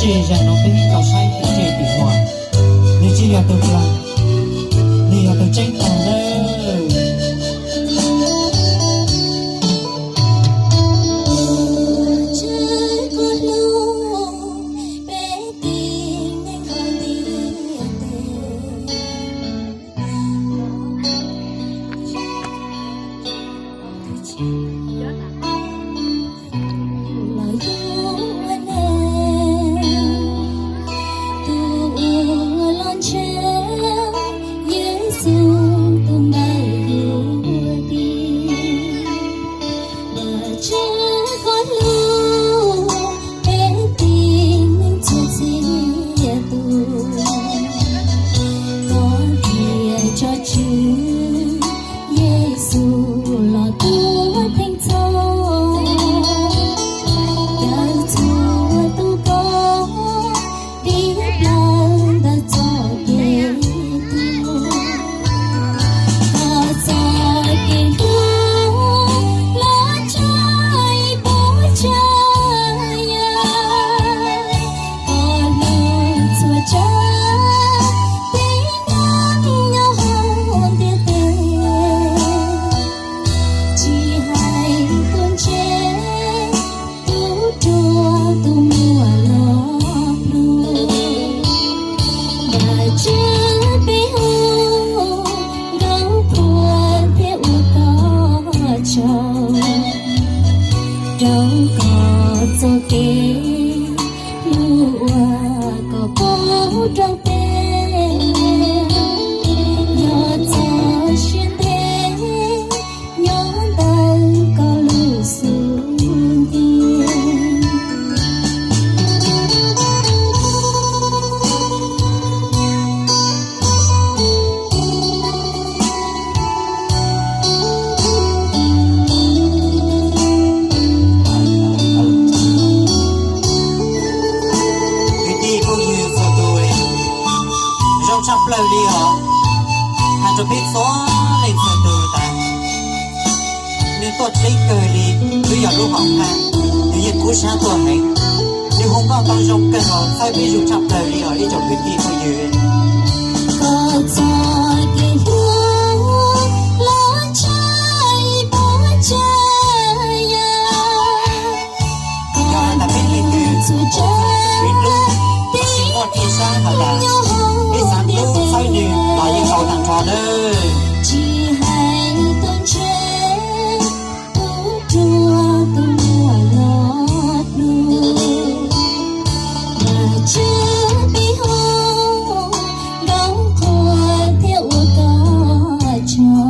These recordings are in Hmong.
Ces zaum no peb tau saib tim tseg tim huam, nws tsis yog tus plam, nws yog tus tseeb tag lawm. Tus uas los ntshaw Yexus tus npawb yug ti, Vajtswv koj hlub peb tib neeg txhua txhia tus, koj qhia tso Tswv Yexus los tuav theej txhoj, cawm txhua tus koj tib plaws ntawm txoj kev tuag. Koj txoj kev hlub los tshaj ib puas tsav yam, koj hlub txhua tsav tes nyob hauv ntiaj teb, tsis hais tus ntse tus ruam tus muaj los pluag. Vajtswv peb hu nkauj qhuas thiab ua koj tsaug rau koj txoj kev hlub uas koj pub rau peb, yog txoj sia ntev nyob ntawm koj lub xub ntiag. Kwv tij phooj ywg txhua tus, zoo tshaj plaws li os, hais rau peb txhua leej txhua tus tas nws tuaj tseeb kawg li, twb yog lub hom phaj, nws yeej kub sab tuaj heev, nws hu nkauj tau zoo kawg nkaus, txhawb peb zuj tshaj plaws li os ib tsoom kwv tij phooj ywg. Koj txoj kev hlub los tshaj ib puas tsav yam, koj hlub txhua tsav tes nyob hauv ntiaj teb, tsis muaj txij sab hais tias peb xav hlub txhawb nws los yeej tau tag nrho nawb. Tsis hais tus ntse tus ruam tus muaj los pluag, Vajtswv peb hu nkauj qhuas thiab ua koj tsaug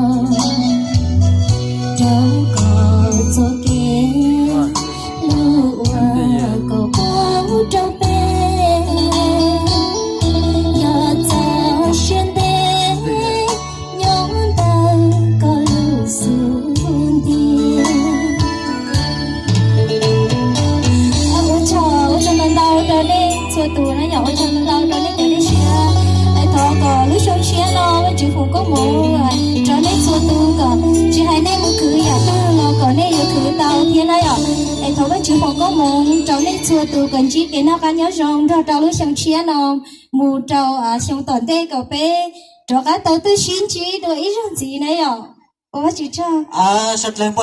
rau koj txoj kev hlub uas koj pub rau peb, yog txoj sia ntev nyob ntawm koj lub xub ntiag. Ua tsaug, ua tsaug ntau ntau rau nej txhua tus na yom, ua tsaug ntau ntau rau nej cov nej siab. Es thov kom lub xyoo tshiab no Vajtswv foom koob hmoov rau nej txhua tus, kom tsis hais nej mus khwv yam twg los kom nej yuav khwv tau thiab na yom. Es thov Vajtswv foom koob hmoov rau nej txhua tus kom ntsib kev noj qab nyob zoo nrog rau lub xyoo tshiab no mus rau xyoo tom ntej, kom peb rov qab tau tuaj sib ntsib dua ib zaug ntxiv na yom. Ua Vajtswv tsaug. Suav dlawg